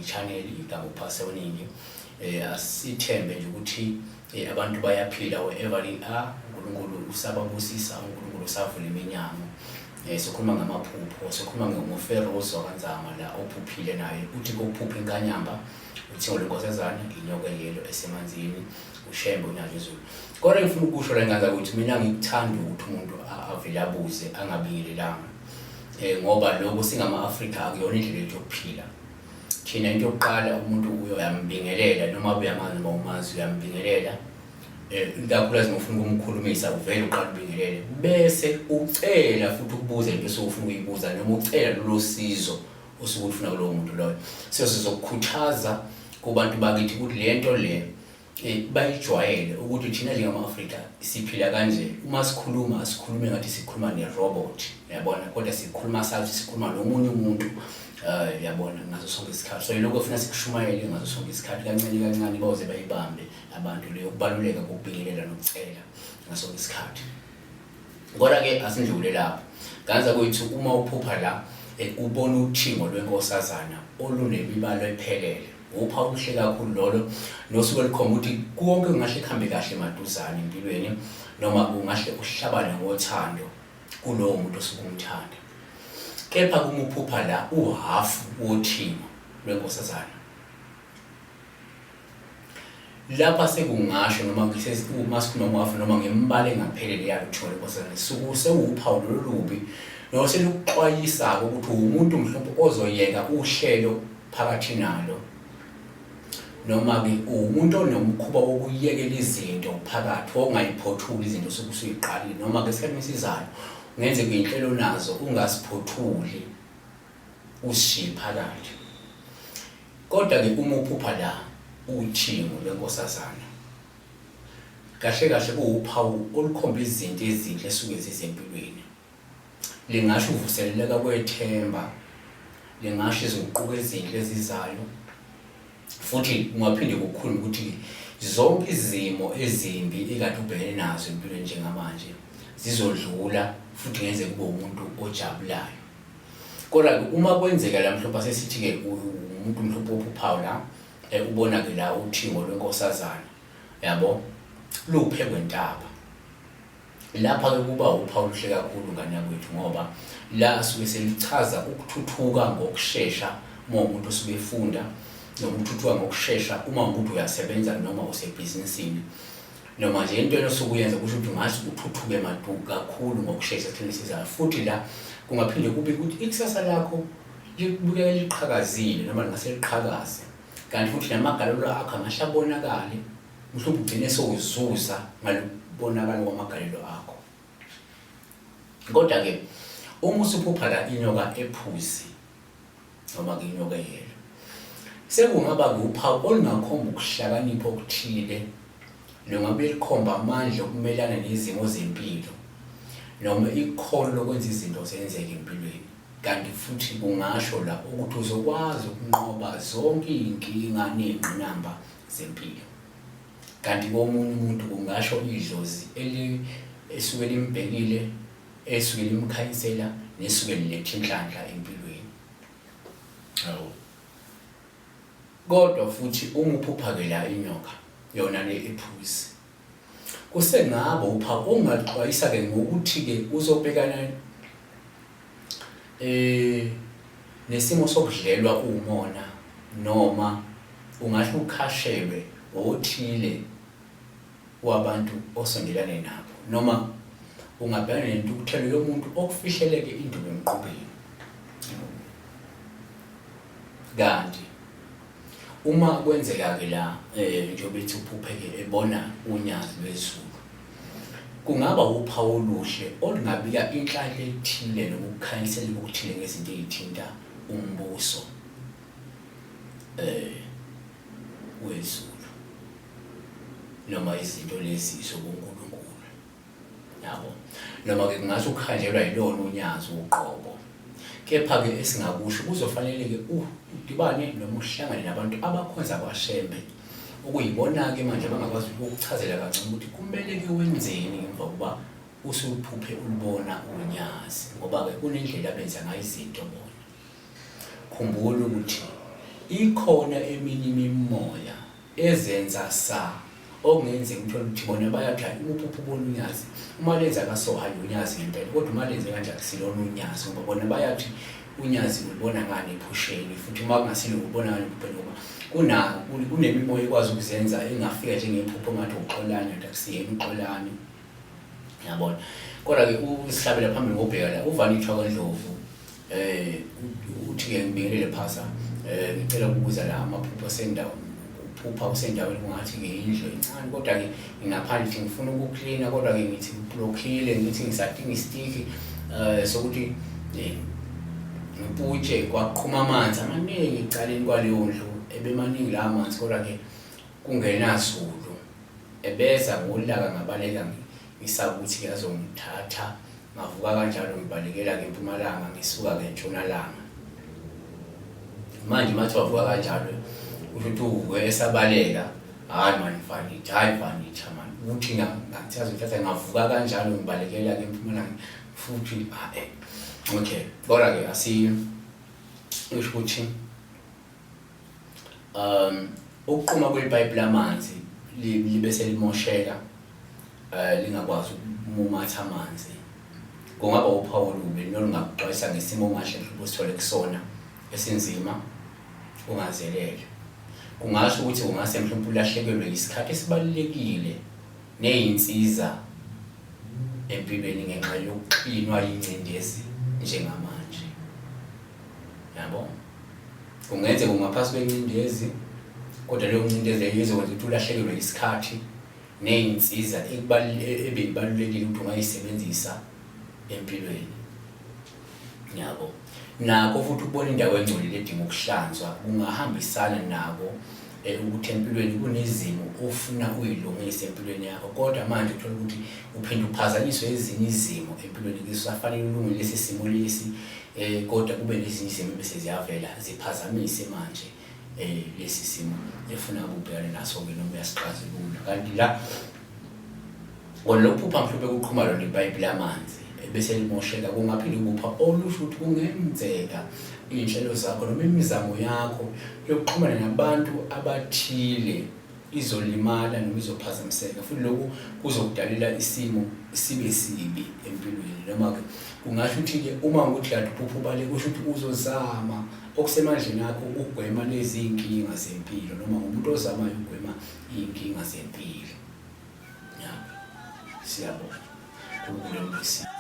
channel igama uPhaseweningi. Asithembe nje ukuthi abantu bayaphila wherever they are. uNkulunkulu usababusisa, uNkulunkulu usavula iminyango. Sikhuluma ngamaphupho, sikhuluma ngoFeroz wakaNzama la ophuphile naye. Uthi kokuphupha inkanyamba, uthingo lwenkosazana, inyoka eyelo esemanzini, uShembe uNyazi Zulu. Kodwa ngifuna ukusho la nganza ukuthi mina ngikuthanda ukuthi umuntu avele abuze angabingelelanga. Ngoba lokho singama-Afrika akuyona indlela yethu yokuphila. Thina into yokuqala umuntu uyambingelela noma uyamazi noma umazi uyambingelela. Ikakhulukazi ngofuna ukumkhulumisa uvele uqala ubingelele bese ucela futhi ukubuza into osuke ufuna ukuyibuza noma ucela lolo sizo osuke ulufuna kulowo muntu loyo. So sizokukhuthaza kubantu bakithi ukuthi le nto le bayijwayele ukuthi thina njengama-Afrika siphila kanje. Uma sikhuluma asikhulume ngathi sikhuluma ne-robot, uyabona, kodwa sikhuluma sathi sikhuluma nomunye umuntu, uyabona, ngaso sonke isikhathi. So yilokho efuna sikushumayele ngaso sonke isikhathi, kancane kancane baze bayibambe abantu leyo kubaluleka kokubingelela nokucela ngaso sonke isikhathi. Kodwa-ke asindlule lapho. Ganza kwethu uma uphupha la ubona uthingo lwenkosazana olunemibalo ephelele. Uphawu oluhle kakhulu lolo nosuke lukhomba ukuthi konke kungahle kuhambe kahle maduzane empilweni noma kungahle uhlabane ngothando kulowo muntu osuke umthanda. Kepha kuma uphupha la uhhafu wothingo lwenkosazana. Lapha sekungasho noma uma sikhuluma ngohafu noma ngembala engaphelele yalo uthingo lwenkosazana suku sewuphawu lolu lubi noma selukuxwayisa-ke ukuthi uwumuntu mhlawumbe ozoyeka uhlelo phakathi nalo noma-ke uwumuntu onomkhuba wokuyekela izinto phakathi wokungayiphothuli izinto osuke usuyiqalile noma-ke esikhathini esizayo kungenzeka iy'nhlelo nazo ungaziphothuli usishiye phakathi. Kodwa-ke uma uphupha la uthingo lwenkosazana kahle kahle kuwuphawu olukhomba izinto ezinhle esuke zizempilweni. Lingasho ukuvuseleleka kwethemba, lingasho izinguquko ezinhle ezizayo, futhi kungaphinde kukhulume ukuthi zonke izimo ezimbi ekade ubhekene nazo empilweni njengamanje zizodlula futhi ngenzeka kube umuntu ojabulayo. Kodwa-ke uma kwenzeka la mhlophe asesithi-ke umuntu mhlophe ophuphayo la ubona-ke la uthingo lwenkosazana yabo luphe kwentaba. Lapha-ke kuba uphawu oluhle kakhulu ngane yakwethu ngoba la suke selichaza ukuthuthuka ngokushesha uma umuntu osuke efunda noma ukuthuthuka ngokushesha uma umuntu uyasebenza noma usebhizinisini noma nje entweni osuke uyenza kusho ukuthi ungase uthuthuke madu kakhulu ngokushesha esikhathini esizayo. Futhi la kungaphinde kube ukuthi ikusasa lakho libukeka liqhakazile noma lingase liqhakaze, kanti futhi namagalelo akho angahle abonakale, mhlawumbe ugcine sewuzuza ngalokubonakala kwamagalelo akho. Kodwa-ke uma usuphupha la inyoka ephuzi noma-ke inyoka eyelo, sekungaba uphawu olungakhomba ukuhlakanipha okuthile lungabe likhomba amandla okumelana nezimo zempilo noma ikhono lokwenza izinto zenzeke empilweni. Kanti futhi kungasho la ukuthi uzokwazi ukunqoba zonke iy'nkinga ney'ngqinamba zempilo. Kanti komunye umuntu kungasho idlozi eli esuke limbhekile, esuke limkhanyisela nesuke liletha inhlanhla empilweni. Hawu. Kodwa futhi uma uphupha-ke la inyoka, yona le ephuzi, kusengaba uphawu ongaxwayisa-ke ngokuthi-ke uzobhekana eh nesimo sokudlelwa umona noma ungahle ukhashelwe othile wabantu osondelane nabo noma ungabhekana nentukuthelo yomuntu okufihleleke induku emqubeni. Kanti uma kwenzeka-ke la njengoba ethi uphupheke ebona unyazi lwezulu, kungaba wuphawu oluhle olungabika inhlanhla ethile noma ukukhanyiseleka okuthile ngezinto ey'thinta umbuso wezulu noma izinto lezi zobuNkulunkulu. Yabo. Noma-ke kungase ukuhanjelwa yilona unyazi uqobo. Kepha-ke esingakusho kuzofanele-ke udibane noma uhlangane nabantu abakhonza kwaShembe okuyibona-ke manje abangakwazi ukukuchazela kangcono ukuthi kumele-ke wenzeni ngemva kokuba usuphuphe ulubona unyazi, ngoba-ke kunendlela abenza ngayo izinto bona. Khumbula ukuthi Ikhona eminye imimoya ezenza sa okungenzeka uthole ukuthi bona bayathi hayi uma uphupha ubona unyazi uma lenza kaso hayi unyazi ngempela kodwa uma lenze kanje akusilona unyazi ngoba bona bayathi unyazi ulibona ngani ephusheni futhi uma kungasilo ulibona ngani ephupheni ngoba kuna kunemimoya ekwazi ukuzenza engafika njengephupho ngathi uxolani kanti akusiyena uxolani yabona kodwa-ke usihlabela phambili ngobheka la uvanithwa kwendlovu eh uthi ke ngibingelele phasa eh ngicela ukubuza la amaphupho asendawo uphupha usendaweni kungathi ke indlu encane kodwa ke ngingaphandle ngithi ngifuna ukuklina kodwa ke ngithi ngiblockile ngithi ngisadinga istiki eh sokuthi eh, ngiputshe kwaqhuma amanzi amaningi ecaleni kwaleyo ndlu ebemaningi la manzi kodwa ke kungenazulu ebeza ngolaka ngabaleka ngisaba ukuthi ke azongithatha Ngavuka kanjalo ngibalekela ke empumalanga ngisuka ke entshonalanga. Manje mathi wavuka kanjalo usho ukuthi uvuke esabaleka hayi mani vanitha hayi vanitha mani ukuthi ngathi azothatha ngavuka kanjalo ngibalekela ke empumalanga futhi hayi okay kodwa ke asi usho ukuthi um ukuqhuma kwepayipi lamanzi libe selimosheka um lingakwazi ukumumatha amanzi kungaba uphawu olubi nolungakuxwayisa ngesimo ongahle mhlawumbe usithole kusona esinzima ungazelele kungasho ukuthi ungase mhlawumbe ulahlekelwe isikhathi esibalulekile ney'nsiza empilweni ngenxa yokuxinwa yingcindezi njengamanje yabo Kungenzeka ungaphansi kwencindezi kodwa leyo ncindezi leyo izokwenza ukuthi ulahlekelwe isikhathi ney'nsiza ebeyibalulekile ukuthi ungayisebenzisa empilweni yabo. Nakho futhi ukubona indawo engcolile edinga ukuhlanzwa kungahambisana nako eh, ukuthi empilweni kunezimo ofuna uyilungise empilweni yakho kodwa manje uthola ukuthi uphinde uphazanyiswe ezinye izimo empilweni kusafanele ulunge lesi simo lesi eh kodwa kube nezinye izimo bese ziyavela ziphazamise manje eh lesi simo efuna ukubhekana naso ke noma uyasixazulula kanti la kona lokuphupha mhlawumbe kuqhuma lona ipayipi lamanzi bese limosheka kungaphinde ukupha olusho ukuthi kungenzeka iy'nhlelo zakho noma imizamo yakho yokuxhumana nabantu abathile izolimala noma izophazamiseka futhi lokhu kuzokudalela isimo sibe sibi empilweni noma-ke kungasho ukuthi-ke uma ukuthi kade uphupha ubaleka kusho ukuthi uzozama okusemandleni akho ukugwema lezi iy'nkinga zempilo noma ngumuntu ozamayo ukugwema iy'nkinga zempilo ya siyabonga uNkulunkulu ambusise.